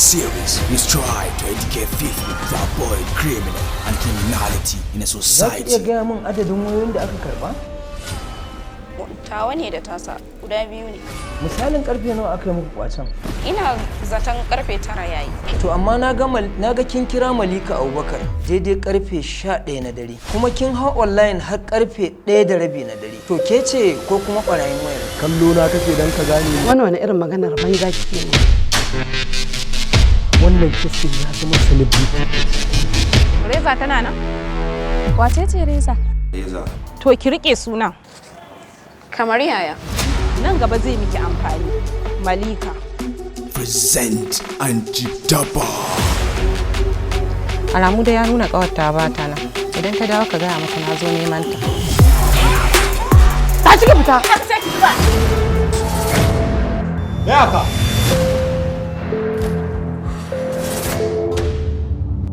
series is try to educate people to avoid criminal and criminality in a Za ki iya society. gaya min adadin wayoyin da aka karba? Tawa ne da tasa guda biyu ne. Misalin karfe nawa aka yi muku kwacen? Ina zaton karfe 9 yayi. To amma na ga kin kira Malika Abubakar daidai karfe 11 na dare, kuma kin hau online har karfe 1:30 na dare. To ke ce ko kuma ɓarayin wayar? Kallo na kake dan ka gane ni? Wannan wani irin maganar banza kike ne? Wannan kisin ya zama celebrity. Reza tana nan? Wace ce Reza? To ki rike sunan. Kamar yaya? Nan gaba zai miki amfani. Malika. Present Anti-Daba. Alamu da ya nuna ƙawarta ba ta nan. Idan ta dawo, ka gaya mata na zo neman ta. Ta cika fita. Me haka?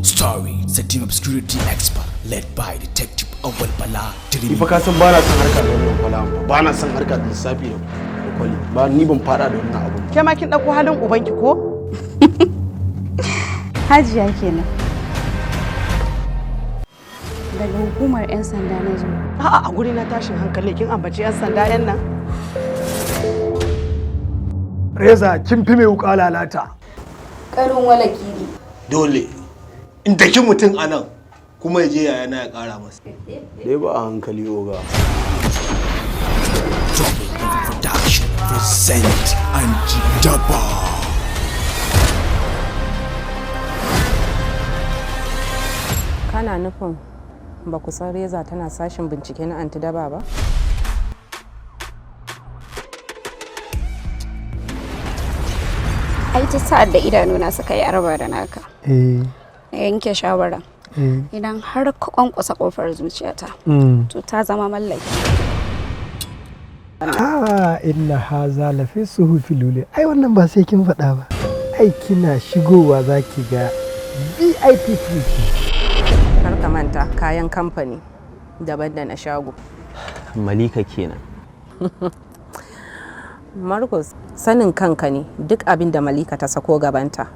Story is a team of security expert led by Detective Awal Bala. Ni fa ka san ba na son harka da wannan kwala ba na son harka da lissafi da kwali ba. Ni ban fada da wannan abun. Ke ma kin dauko halin ubanki ko? Hajiya kenan. Daga hukumar 'yan sanda na zo. A'a, a guri na tashin hankali kin ambaci yan sanda yan nan. Reza, kin fi mai wuka lalata. Karin walakili. Dole in daki mutum a nan kuma ya je yayana ya kara masa. Dai ba a hankali, oga. Dropping Production present Anti-Daba. Kana nufin ba ku san Reza tana sashin bincike na Antidaba ba? Ai ta sa'ad da idanuna suka yi arba da naka, na yanke shawara. Idan har ka kwankwasa kofar zuciyata, to ta zama mallaki. Ah, inna haza lafi suhufi lule. Ai wannan ba sai kin faɗa ba. Ai kina shigowa za ki ga VIP treatment. Kar ka manta, kayan kamfani daban da na shago. Malika kenan. Marcus, sanin kanka ne duk abin da Malika ta sako gabanta,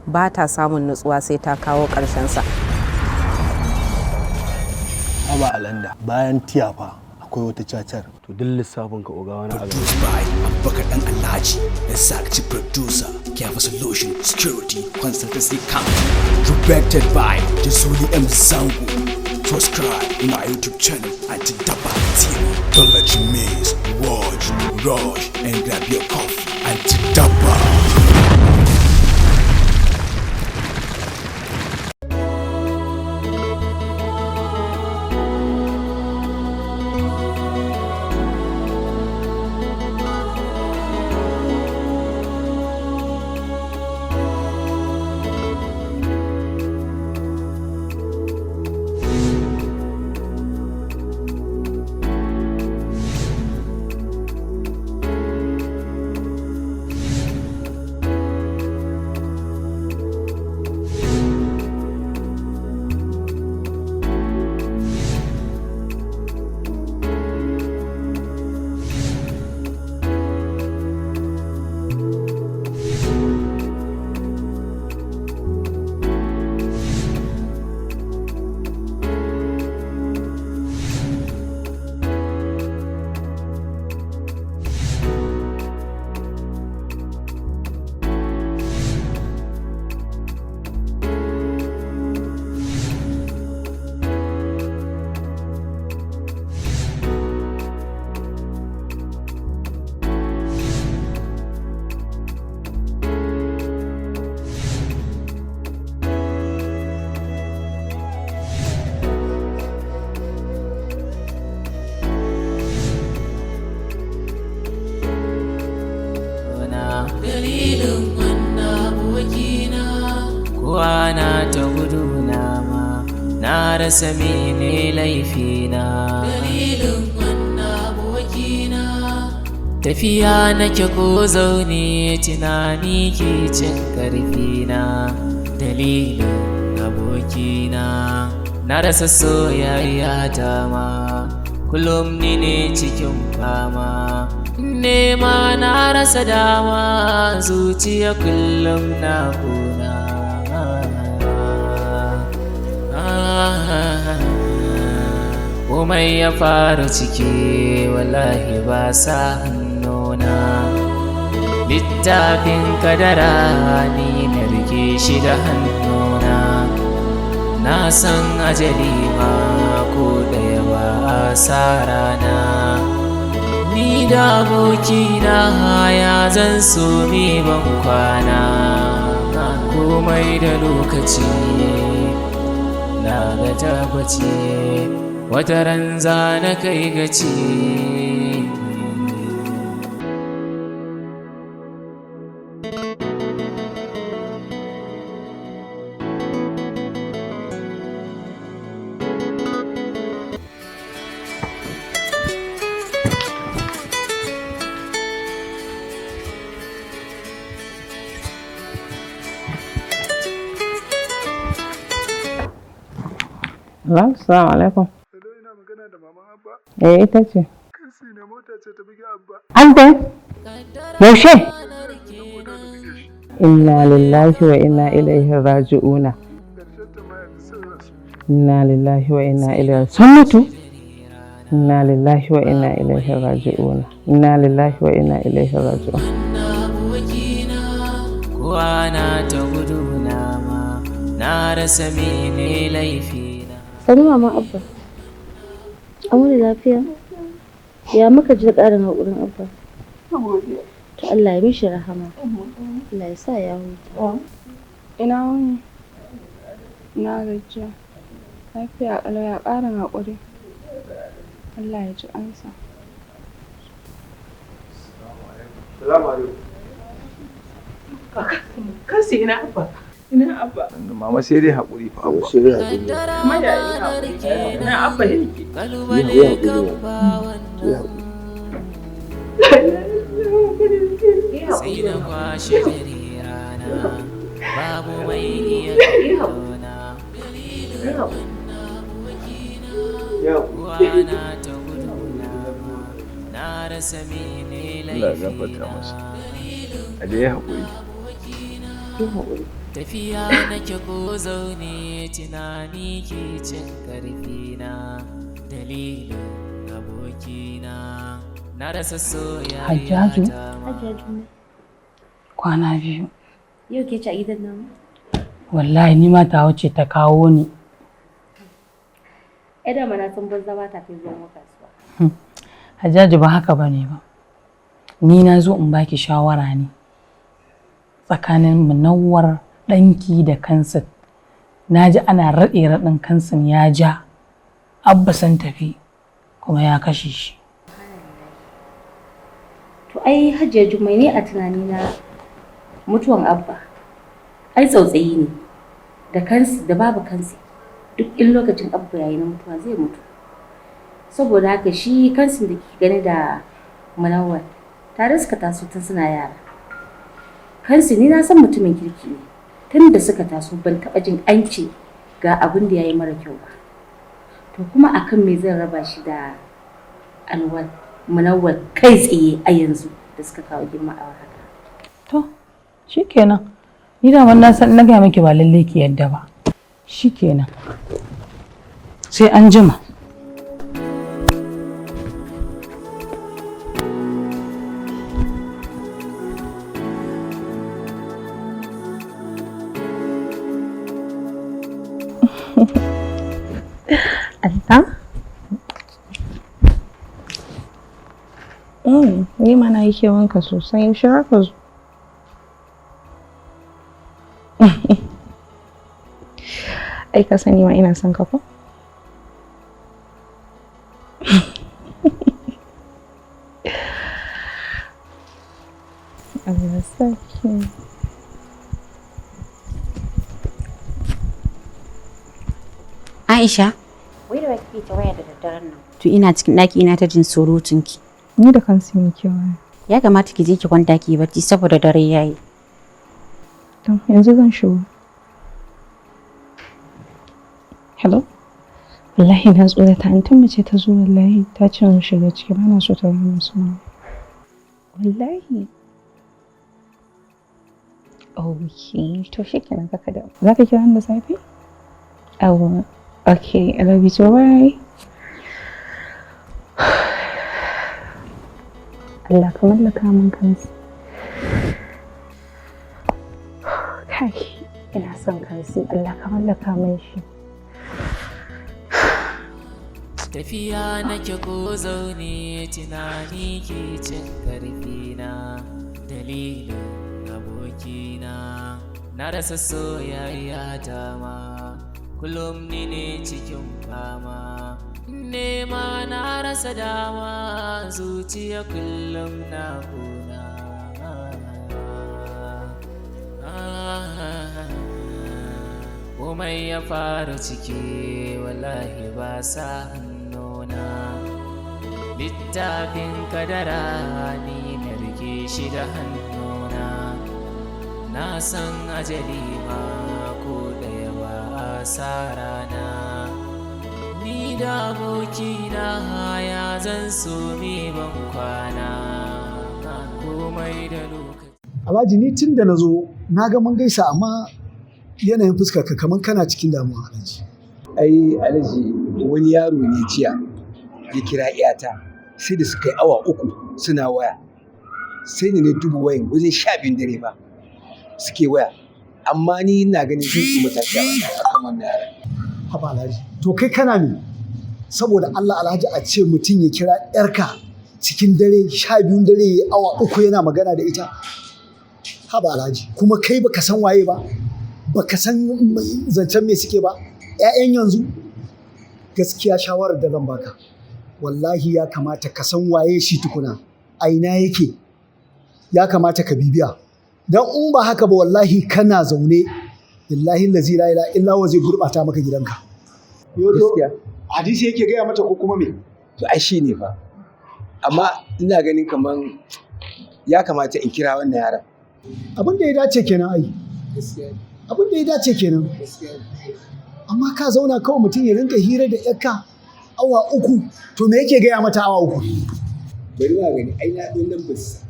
ba ta samun nutsuwa sai ta kawo sa. Haba alanda, bayan tiyafa akwai wata cacar. To duk lissafin ka, oga, wani abu. Produced by Abubakar Dan Alhaji, Executive Producer, Careful Solution Security Consultancy Company. Directed by Jazuli M. Zango. Subscribe in our YouTube channel at Daba TV. Don't let you miss. Watch, rush, and grab your coffee. Anti-Daba. Dalilin wannan abokina kowa na ta guduna ma, na rasa mene laifina. Dalilin wannan abokina, tafiya nake ko zaune, tunani ke cin karfina. Dalilin abokina na rasa soyayya ta ma, kullum ni ne cikin fama. Nema na rasa dama, zuciya kullum na kuna. Komai ya faru ciki, wallahi ba sa hannuna. Littafin kadara ni na rike shi da hannuna. Na san ajali ma ko ɗaya ba a sa rana. Ni da abokina ya zan so mi ban kwana. Komai da lokaci na ga tabbaci, wata ran za na kai gaci. Hello, assalamu alaikum. Eh, ita ce. An yaushe? Inna lillahi wa inna ilaihi raji'una. Inna lillahi wa inna ilaihi. Sun mutu? Inna lillahi wa inna ilaihi raji'una. Inna lillahi wa inna ilaihi raji'un. Kowa na ta guduna ma, na rasa mene laifi. Sani mama Abba. An wuni lafiya? Ya muka ji da ƙarin haƙurin Abba? To Allah ya mishi rahama. Allah ya sa ya huta. Ina wuni? Ina gajiya. Lafiya ƙalau, ya ƙarin haƙuri. Allah ya ji ƙansa. Salamu alaikum. Kansu ina Abba. Ina Abba. Mama, sai dai haƙuri fa, Abba. Sai dai haƙuri. Kuma da ina haƙuri. Ina Abba yake. Yi haƙuri, yi haƙuri. Sai na kwashe dare rana, babu mai iya kallona. Kowa na ta guduna ma, na rasa mene Allah ya gafarta masa. A dai haƙuri. Tafiya nake ko zaune, tunani ke cin karfina. Dalilin abokina na rasa soyayya. Hajjaju? Ta ma. Hajiya Jummai. Kwana biyu. Yau ke ci a gidan namu? Wallahi ni ma tawa ce ta kawo ni. Ai da na san banza ba ta kai zuwa kasuwa. Hajjaju, ba haka bane ba. Ni na zo in baki shawara ne. Tsakanin Munawwar ɗanki da Kansin. Na ji ana raɗe raɗin Kansin ya ja. Abba sun tafi kuma ya kashe shi. To ai Hajiya Jummai, ne a tunanina mutuwan Abba ai tsautsayi ne, da kansu da babu kansu duk in lokacin Abba yayi na mutuwa zai mutu. Saboda haka shi kansin da ke gani da Munawwar tare suka taso tun suna yara. Kansu ni na san mutumin kirki ne, tun da suka taso ban taɓa jin an ce ga abin da yayi mara kyau ba. To kuma akan me zan raba shi da Anwar Munawwar kai tsaye a yanzu da suka kawo girma a haka? To, shikenan. Ni da na san na gaya miki ba lallai ki yadda ba. Shikenan. Sai an jima. Allah? Ni ma na yi kewanka sosai, yaushe za ka zo? Ai ka sani ma ina son ka ko? Allah sarki. Aisha. Wai da kike ta waya da daddaren nan? To ina cikin ɗaki ina ta jin surutun ki. Ni da kansu muke waya. Ya kamata ki je ki kwanta ki yi bacci saboda dare yayi. To yanzu zan shigo. Hello? Wallahi na tsorata, antin mace ta zo, wallahi ta ce mu shiga ciki, ba na so ta gaya musu ma. Wallahi. Okay, to shikenan, kaka da. Za ka kira ni da safe? Oh, okay, I love you too. Bye. Allah ka mallaka min kansu. Kai, ina son kansu. Allah ka mallaka min shi. Tafiya nake ko zaune, tunani ke cin karfina. Dalilin abokina na rasa soyayya ta ma. Kullum ni ne cikin fama, nema na rasa dama, zuciya kullum na kuna. Komai ya faru ciki, wallahi ba sa hannuna. Littafin kadara ni na rike shi da hannuna. Na san ajali ma ko ɗaya ba a sa rana. Ni da abokina ya zan so mi ban kwana, komai da lokaci. Alhaji, ni tun da na zo na ga mun gaisa, amma yanayin fuskar ka kamar kana cikin damuwa, Alhaji. Ai Alhaji, wani yaro ne jiya ya kira iyata, sai da suka yi awa 3 suna waya. Sai ne na duba wayan, wajen 12 dare ba suke waya, amma ni ina ganin zan yi mataki a kan wannan yaron. Haba Alhaji, to kai kana ne saboda Allah Alhaji, a ce mutum ya kira yarka cikin dare, 12 dare, ya yi awa 3 yana magana da ita. Haba Alhaji, kuma kai baka san waye ba, baka san zancen me suke ba. 'Ya'yan yanzu, gaskiya shawarar da zan baka, wallahi ya kamata ka san waye shi tukuna, a ina yake, ya kamata ka bibiya. Don in ba haka ba, wallahi kana zaune, billahi lazi la ilaha illa huwa, zai gurɓata maka gidanka. Gaskiya. Hadisi yake gaya mata ko kuma me? To ai shi ne fa, amma ina ganin kaman ya kamata in kira wannan yaron. Abin da ya dace kenan ai. Abin da ya dace kenan. Amma ka zauna kawai mutum ya rinka hira da yarka awa 3, to me yake gaya mata awa 3? Bari ma gani, ai na ɗau lambar sa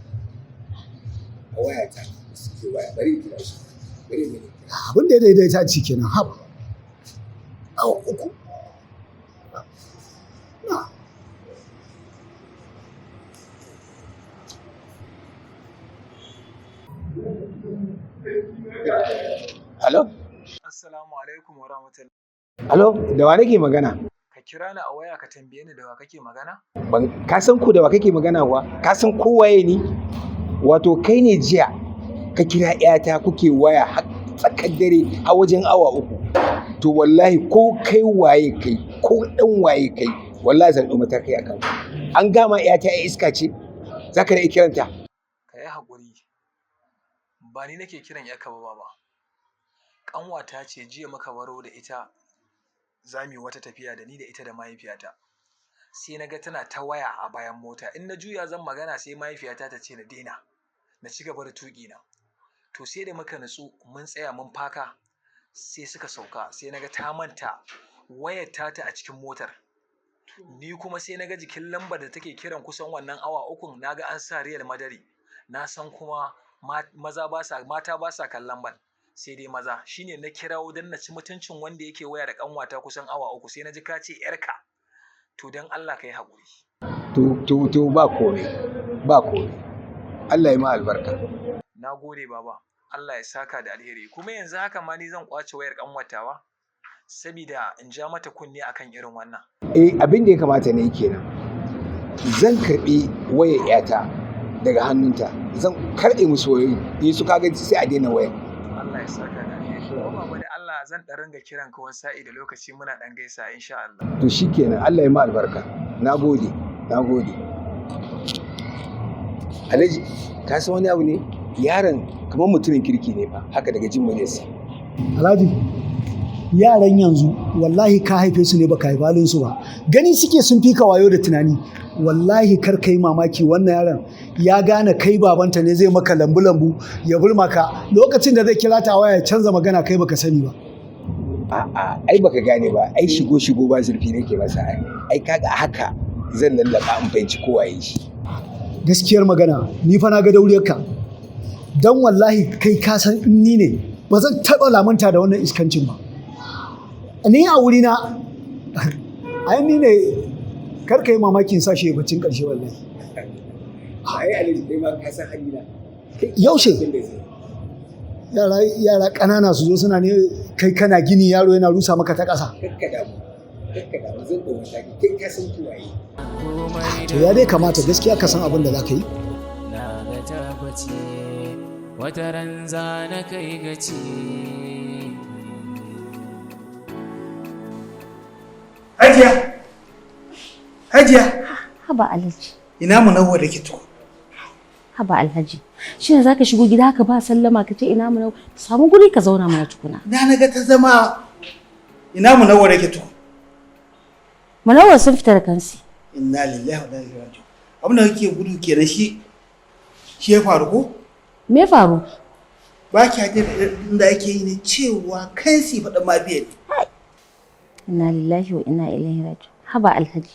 a wayata suke waya, bari in kira shi, bari in gani. Abin da ya daidaita ci kenan, haba. Awa 3. Na. Alo? Assalamu alaikum wa rahmatullahi. Alo, da wa nake magana? Ka kira ni a waya ka tambaye ni da wa kake magana? Ban ka san ko da wa kake magana kuwa? Ka san ko waye ni? Wato kai ne jiya ka kira ƴata kuke waya har tsakar dare, har wajen awa 3. To wallahi ko kai waye kai, ko ɗan waye kai, wallahi zan ɗau mataki a kanka. An gama ƴata ƴar iska ce? Za ka iya kiranta? Ka yi haƙuri. Ba ni nake kiran ƴarka ba, baba. Ƙanwata ce jiya muka baro da ita, za mu yi wata tafiya da ni da ita da mahaifiyata. Sai na ga tana ta waya a bayan mota. In na juya zan magana, sai mahaifiyata ta ce na daina, na ci gaba da tuƙi na. To sai da muka nutsu mun tsaya mun faka, sai suka sauka, sai na ga ta manta wayar tata a cikin motar. Ni kuma sai na ga jikin lambar da take kiran kusan wannan awa 3, na ga an sa Real Madrid. Na san kuma maza ba sa, mata ba sa kallon bal, sai dai maza. Shine na kirawo don na ci mutuncin wanda yake waya da ƙanwata kusan awa 3, sai na ji ka ce ‘yarka. To don Allah ka yi haƙuri. To ba komai, ba komai. Allah ya ma albarka. Na gode baba, Allah ya saka da alheri. Kuma yanzu haka ma ni zan ƙwace wayar ƙanwatawa sabida in ja mata kunne akan irin wannan. Eh, abin da ya kamata ne kenan. Zan karɓi wayar ƴata daga hannunta, zan karɓe musu wayoyi, in su kaga sai a daina wayar. Allah ya saka da alheri. Kuma baba, da Allah zan ɗan ringa kiran ka wani sa'i da lokaci, muna ɗan gaisa insha Allah. To shikenan, Allah ya ma albarka. Na gode, na gode. Alhaji, ka san wani abu ne? Yaron kamar mutumin kirki ne fa, haka daga jin muryarsa. Alhaji, yaran yanzu wallahi ka haife su ne baka haifi halin su ba. Gani suke sun fi ka wayo da tunani. Wallahi kar ka yi mamaki, wannan yaron ya gane kai babanta ne, zai maka lambu-lambu ya burma ka lokacin da zai kira ta a waya ya canza magana, kai baka sani ba. A'a, ai baka gane ba, ai shigo shigo ba zurfi nake masa ai. Ai kaga haka zan lallaba in fahimci ko waye shi. Gaskiyar magana, ni fa na ga dauriyarka. Dan wallahi kai ka san in ni ne ba zan taɓa lamunta da wannan iskancin ba. Ni a wurina, ai ni ne kar ka yi mamakin sa shi baccin ƙarshe wallahi. Ai Alhaji, kai ma ka san halina. Yaushe? Yara yara ƙanana su zo suna ne, kai kana gini, yaro yana rusa maka ta ƙasa. Kakka damu. Kakka damu, zan ɗau mataki. Kai ka san kiwaye. To ya dai kamata gaskiya ka san abin da za ka yi. Na ga tabbaci wata ran za na kai gaci. Hajiya! Hajiya! Haba Alhaji. Ina Munawwar yake tuku? Haba Alhaji. Shi ne zaka shigo gida haka ba sallama ka ce ina Munawwar? Samu guri ka zauna mana tukuna. Na naga ta zama, ina Munawwar yake tuku? Munawwar sun fita da kansi. Inna lillahi wa inna ilaihi raji'un. Abin da kake gudu kenan shi ya faru ko? Me faru? Ba ki jin da ake yi ne cewa kansi faɗin mafiya ne. Inna lillahi wa inna ilaihi raji'un. Haba Alhaji.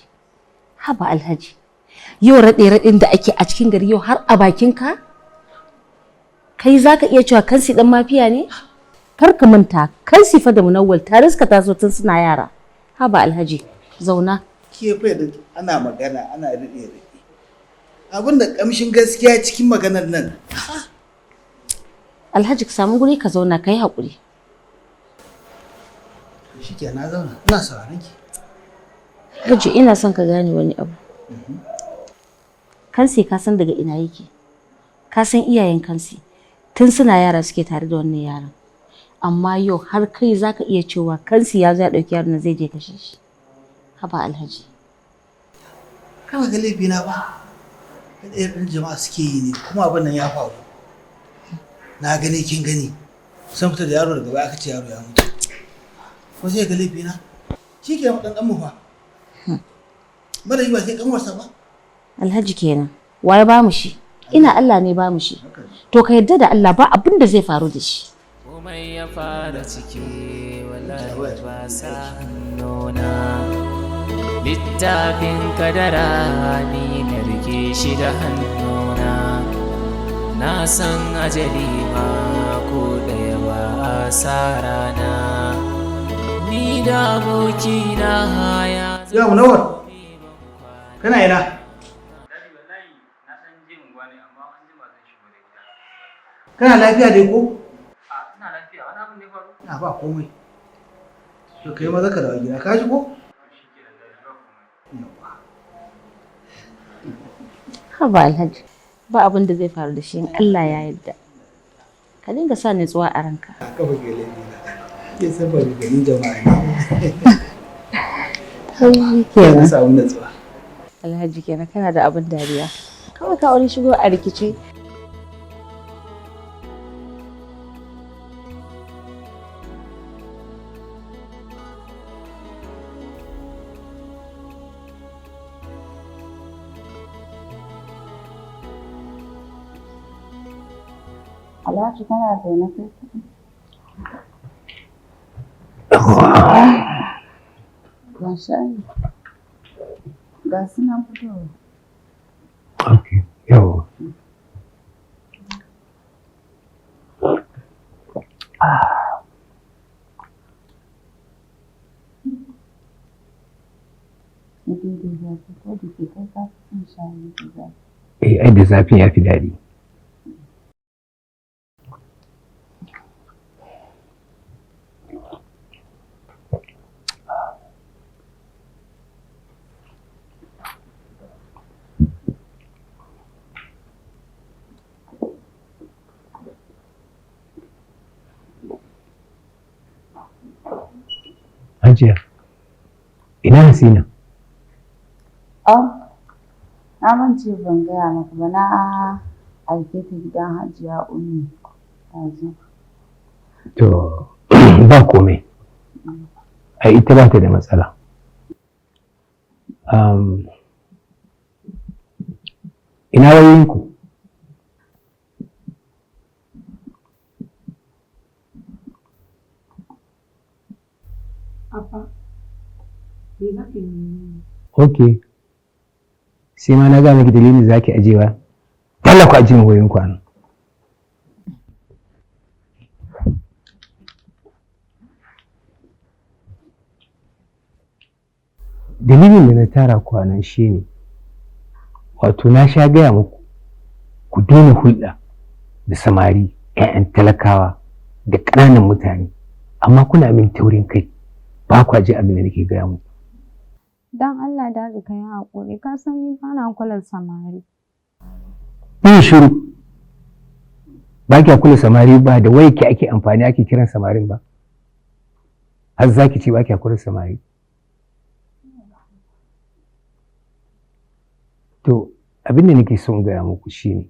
Haba Alhaji. Yau raɗe raɗin da ake a cikin gari yau har a bakin ka? Kai zaka iya cewa kansi dan mafiya ne? Kar ka manta kansi fa da Munawwal tare suka taso tun suna yara. Haba Alhaji, zauna. Ke fa da ana magana ana raɗe raɗe. Abin da kamshin gaskiya cikin maganar nan. Alhaji, ka samu guri ka zauna, ka yi haƙuri. Shike, na zauna, ina sauraron ki. Alhaji, ina son ka gane wani abu. Kansi ka san daga ina yake. Ka san iyayen kansi. Tun suna yara suke tare da wannan yaron. Amma yau har kai zaka iya cewa kansi ya zo ya ɗauki yaron nan zai je kashe shi. Haba Alhaji. Kana ga laifina ba. Kada irin jama'a suke yi ne kuma abin nan ya faru. Na gani kin gani. Sun fita da yaro, daga baya aka ce yaro ya mutu. Ko sai ga laifina? Shi ke ɗan ɗan mu fa. Mara yi ba sai kanwarsa ba. Alhaji kenan. Waye ba mu shi? Ina Allah ne ba mu shi. To ka yarda da Allah, ba abin da zai faru da shi. Komai ya fara ciki wallahi ba sa hannuna. Littafin kadara ni na rike shi da hannuna. Na san ajali ma ko ɗaya ba a sa rana. Ni da abokina ya Ya Munawwar. Kana ina? Kana lafiya dai ko? Ina lafiya, wani abin ne faru? Na ba komai. To kai maza ka dawo gida, ka ji ko? Haba Alhaji. Ba abin da zai faru da shi in Allah ya yarda. Ka dinga sa nutsuwa a ranka. Kafa ke laifina. Ke san ba ganin jama'a ne. Kenan. Na samu natsuwa. Alhaji kenan, kana da abin dariya. Kawai ka wani shigo a rikice. Alhaji, kana zaune kai kaɗai? Ga shayi. Ga su nan fitowa. Okay, yawa. Ni dai da zafi, ko da ke kai ka fi son shayi da zafi. Eh, ai da zafin ya fi daɗi. Hajiya, ina Hasina? Oh, na mance ban gaya maka ba, na aike ta gidan Hajiya Ummi ɗazu. To, ba komai. Ai ita ba ta da matsala. Ina wayoyinku? Abba, me za ka yi? Ok. Sai ma na ga miki dalilin da zaki ajewa. Dalla ku ajiye min wayoyin ku anan. Dalilin da na tara ku anan shine, wato na sha gaya muku ku daina hulɗa da samari 'ya'yan talakawa da ƙananan mutane, amma kuna min taurin kai, ba kwa ji abin da nake gaya muku. Don Allah Dadi ka yi haƙuri, ka san ni ba na kula samari. Yin shiru, ba kya kula samari ba da wai ki ake amfani ake kiran samarin ba, har za ki ce ba kya kula samari. To abin da nake son gaya muku shine,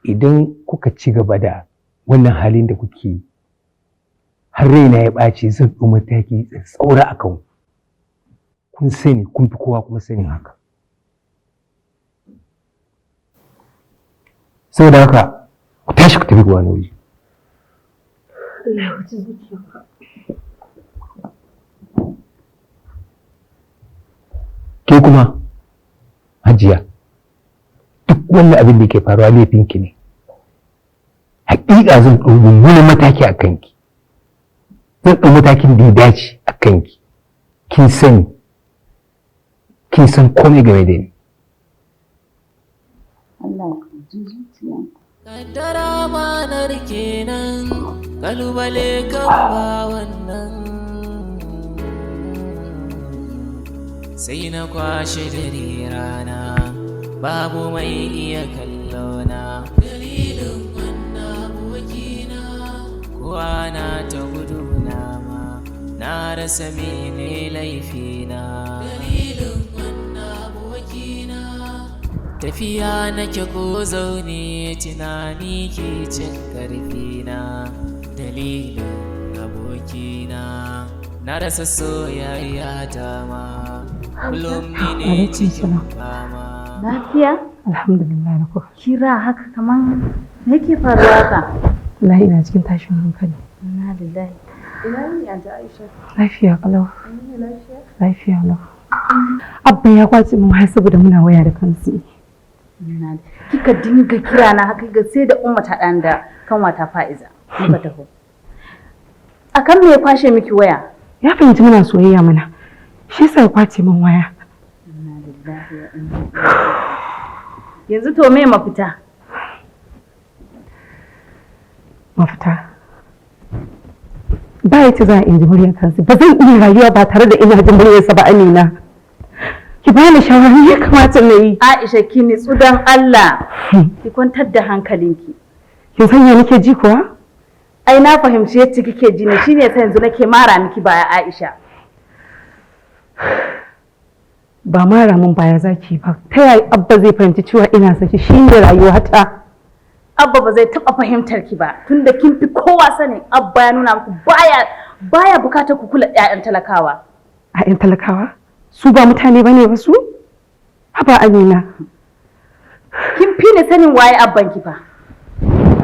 idan kuka ci gaba da wannan halin da kuke yi, har raina ya ɓaci, zan ɗau mataki tsaura a kan kun. Sani kun fi kowa kuma sanin haka. Saboda haka ku tashi ku tafi ku wani waje. Allah ya huci zuciyarka. Ke kuma Hajiya, duk wannan abin da ke faruwa laifinki ne. Hakika zan ɗau mummunan mataki a kanki, zan ɗau matakin da ya dace a kanki. Kin sani, kin san komai game da ni. Allah ya huci zuciyarka. Kaddara manar kenan, kalubale kan ba wannan. Sai na kwashe dare rana, babu mai iya kallona. Dalilin wannan abokina, kowa na ta guduna ma, na rasa mene laifina. Dalilin wannan abokina, tafiya nake ko zaune, tunani ke cin karfina. Dalilin abokina, na rasa soyayya ta ma, kullum ni ne Alaikum cikin salam. fama. Lafiya? Alhamdulillah na kuka. Kira haka kaman me yake faruwa haka? Wallahi ina cikin tashin hankali. Inna lillahi. Ina ne Anta Aisha? Lafiya kalau. An yi lafiya? Lafiya lau. Abba ya kwace min waya saboda muna waya da kansu. Inna Kika dinga kira na haka ga sai da umma ta dan da kanwata Fa'iza muka taho. Akan me ya kwashe miki waya? Ya fahimci muna soyayya mana. Shi yasa ya kwace min waya. Inna lillahi wa inna ilaihi. Yanzu to me mafita? Mafita. Ba ya ce za a inji muryar kansu. Ba zan iya rayuwa ba tare da ina jin muryarsa ba, Amina. Ki bani shawara, me ya kamata na yi? Aisha, ki nitsu dan Allah. Ki kwantar da hankalinki. Kin san ya nake ji kuwa? Ai na fahimci yadda kike ji ne, shine yasa yanzu nake mara miki baya, Aisha. Ba mara min baya zaki ba. Ta yaya Abba zai fahimci cewa ina son shi, shine rayuwata? Abba ba zai taɓa fahimtar ki ba, tunda kin fi kowa sanin Abba ya nuna muku baya bukatar ku kula ƴaƴan talakawa. 'Ya'yan talakawa? Su ba mutane bane ba su? Haba Amina. Kin fi ni sanin waye abban ki fa.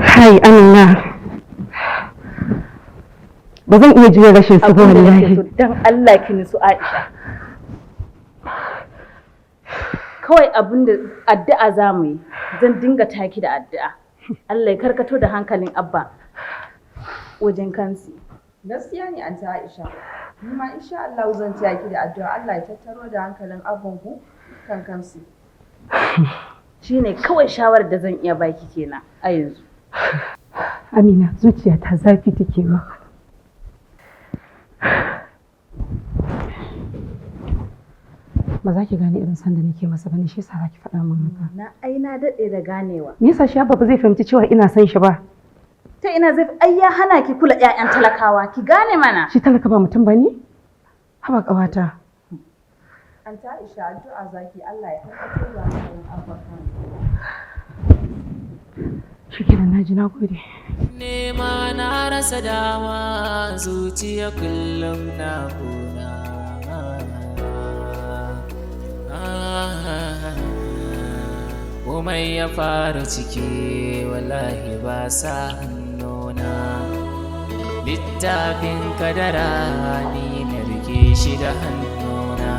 Hai Amina. Ba zan iya jure rashin su ba Abin da nake wallahi. so, dan Allah ki nutsu, Aisha. Kawai abin da addu'a za mu yi, zan dinga taki da addu'a. Allah ya karkato da hankalin Abba wajen kansu. Gaskiya ne Anta Aisha. Ni ma insha Allah zan taya ki da addu'a, Allah ya tattaro da hankalin abban ku kan kansu. Shine kawai shawarar da zan iya baki kenan a yanzu. Amina, zuciyata zafi take ma. Ba za ki gane irin sanda nake masa bane, shi yasa za ki faɗa min haka. Na ai na daɗe da ganewa. Me yasa shi Abba ba zai fahimci cewa ina son shi ba? Ta ina zai ai ya hana ki kula ƴaƴan talakawa, ki gane mana. Shi talaka ba mutum bane? Haba ƙawata. Anta Aisha, addu'a zaki, Allah ya karkato da hankalin abban kan. Shikenan, na ji, na gode. Nema na rasa dama, zuciya kullum na kuna. Komai ya faru ciki wallahi ba sa hannuna. Littafin kadara ni na rike shi da hannuna.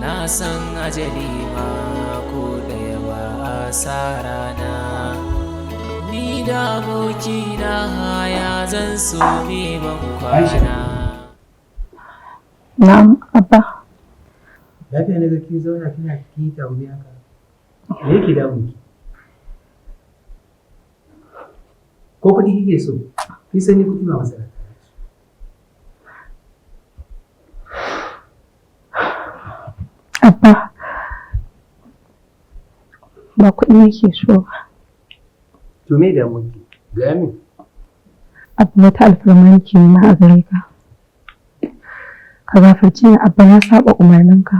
Na san ajali ma ko ɗaya ba a sa rana. Ni da abokina ya zan so me ban kwana. Na'am, Abba. Lafiya na ga kin zauna kina kin yi tagumi haka. Me yake damun ki? Ko kuɗi kike so? Kin san ni kuɗi ba matsala. Abba, ba kuɗi nake so ba. To me damun ki? Gaya min. Abba, wata alfarma nake nema a gare ka. Ka gafarce ni, Abba, na saɓa umarninka.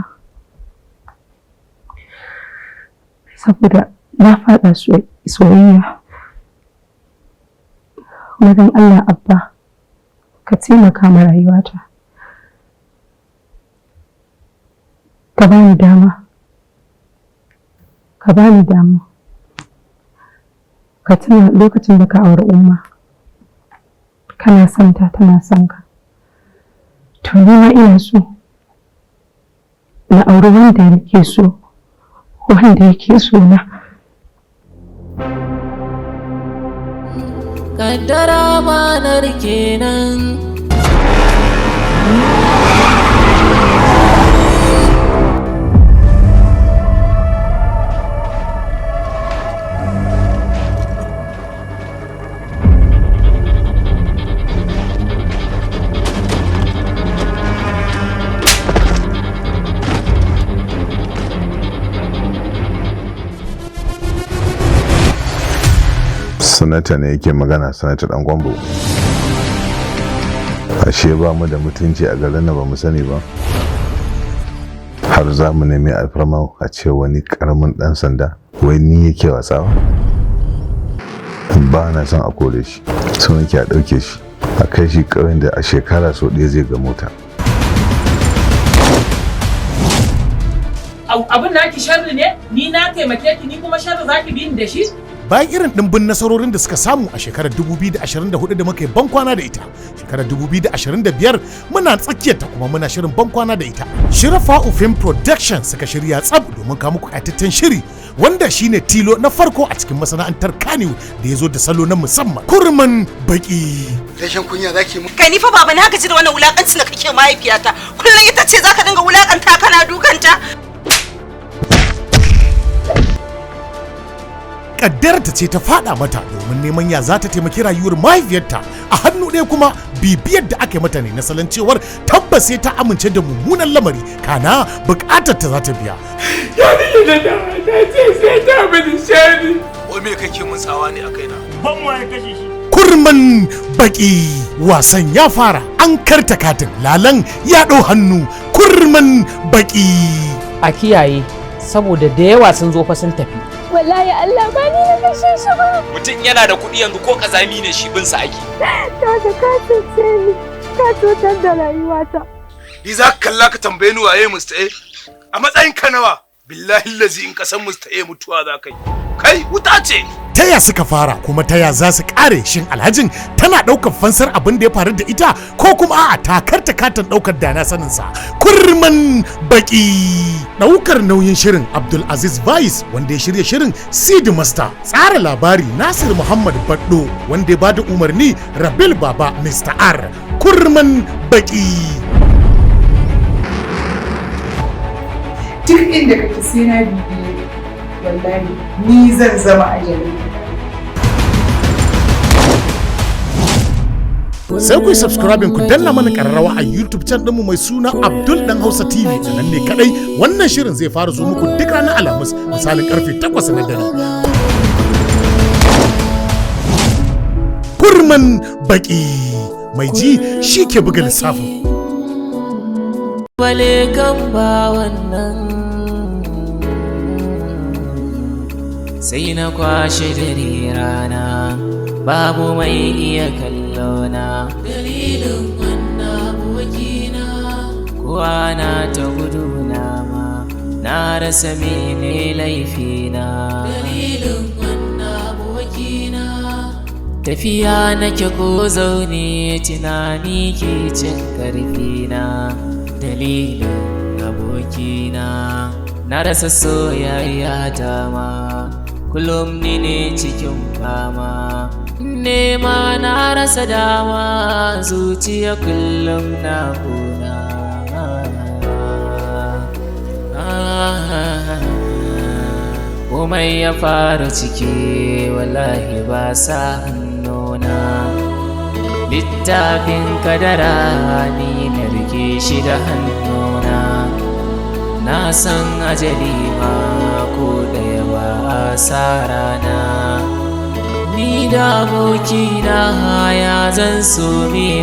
Saboda na faɗa soyayya. Kuma don Allah, Abba, ka taimaka ma rayuwata. Ka bani dama. Ka bani dama. Ka tuna lokacin da ka auri Umma. Kana son ta, tana son ka. To ni ma ina so na auri wanda nake so, wanda yake so na. Kaddara manar kenan. Sanata ne yake magana, Sanata Dan Gwambo. Ashe ba mu da mutunci a garin nan, ba mu sani ba. Har za mu nemi alfarma a ce wani karamin dan sanda wai ni yake watsawa. Ba na son a kore shi, so nake a ɗauke shi a kai shi ƙauyen da a shekara sau ɗaya zai ga mota. Abin da ake sharri ne, ni na taimake ki, ni kuma sharri zaki bi ni da shi. Bayan irin ɗimbin nasarorin da suka samu a shekarar 2024 da muka yi bankwana da ita, shekarar 2025 muna tsakiyarta kuma muna shirin bankwana da ita. Shirafa Film Production suka shirya tsab domin kawo muku ƙayataccen shiri wanda shine tilo na farko a cikin masana'antar Kannywood da ya zo da salo na musamman, Kurman Baki. Rashin kunya zaki mu. Kai, ni fa baba na gaji da wannan wulakancin da kake mahaifiyata. Kullum ita ce zaka dinga wulakanta kana dukanta. Kaddarta ce ta fada mata domin neman ya za ta taimaki rayuwar mahaifiyarta, a hannu ɗaya kuma bibiyar da aka yi mata ne na salon cewar tabbas sai ta amince da mummunan lamari, kana bukatar ta za ta biya. Yarinya da ta ce sai ta mini shari. Wai me kake mun tsawa ne a kaina? Ban waye kashe shi. Kurman Baki, wasan ya fara, an karta katin lalan ya ɗau hannu. Kurman Baki. A kiyaye, saboda da yawa sun zo fa sun tafi. Wallahi Allah, ba ni na kashe shi ba. Mutum yana da kuɗi yanzu, ko kazami ne shi bin sa ake. Ka ga ka cuce ni, ka cutar da rayuwata. Ni za ka kalla ka tambaye ni waye Mr. A? A matsayin ka nawa? Billahi lazi in ka san Mr. A, mutuwa za ka yi. Kai wuta ce. Taya suka fara kuma taya za su kare? Shin alhajin tana ɗaukar fansar abin da ya faru da ita, ko kuma a'a, takarta katin ɗaukar dana saninsa? Kurman Baki. Ɗaukar nauyin shirin Abdul Aziz Vice, wanda ya shirya shirin Sid Master, tsara labari Nasir Muhammad Baddo, wanda ya bada umarni Rabil Baba Mr. R. Kurman Baki. Duk inda kake sai na bibiye, wallahi ni zan zama ajalin. Sai ku yi subscribing, ku danna mana kararrawa a YouTube channel ɗinmu mai suna Abdul Dan Hausa TV. Da nan ne kadai wannan shirin zai fara zo muku duk ranar Alhamis misalin karfe 8 na dare. Kurman Baki, mai ji shi ke buga lissafin. Wale kan ba wannan, sai na kwashe dare rana babu mai iya kallona, dalilin wannan abokina kowa na ta guduna ma, na rasa mene laifina, dalilin wannan abokina. Tafiya nake ko zaune, tunani ke cin karfina, dalilin aboki. abokina. Na rasa soyayya dama, kullum ni ne cikin fama. Nema na rasa dama, zuciya kullum na kuna. Komai ya faru ciki wallahi ba sa hannuna. Littafin kadara ni na rike shi da hannuna. Na san ajali ma ko ɗaya ba a sa rana. Ni da abokina ya zan so me.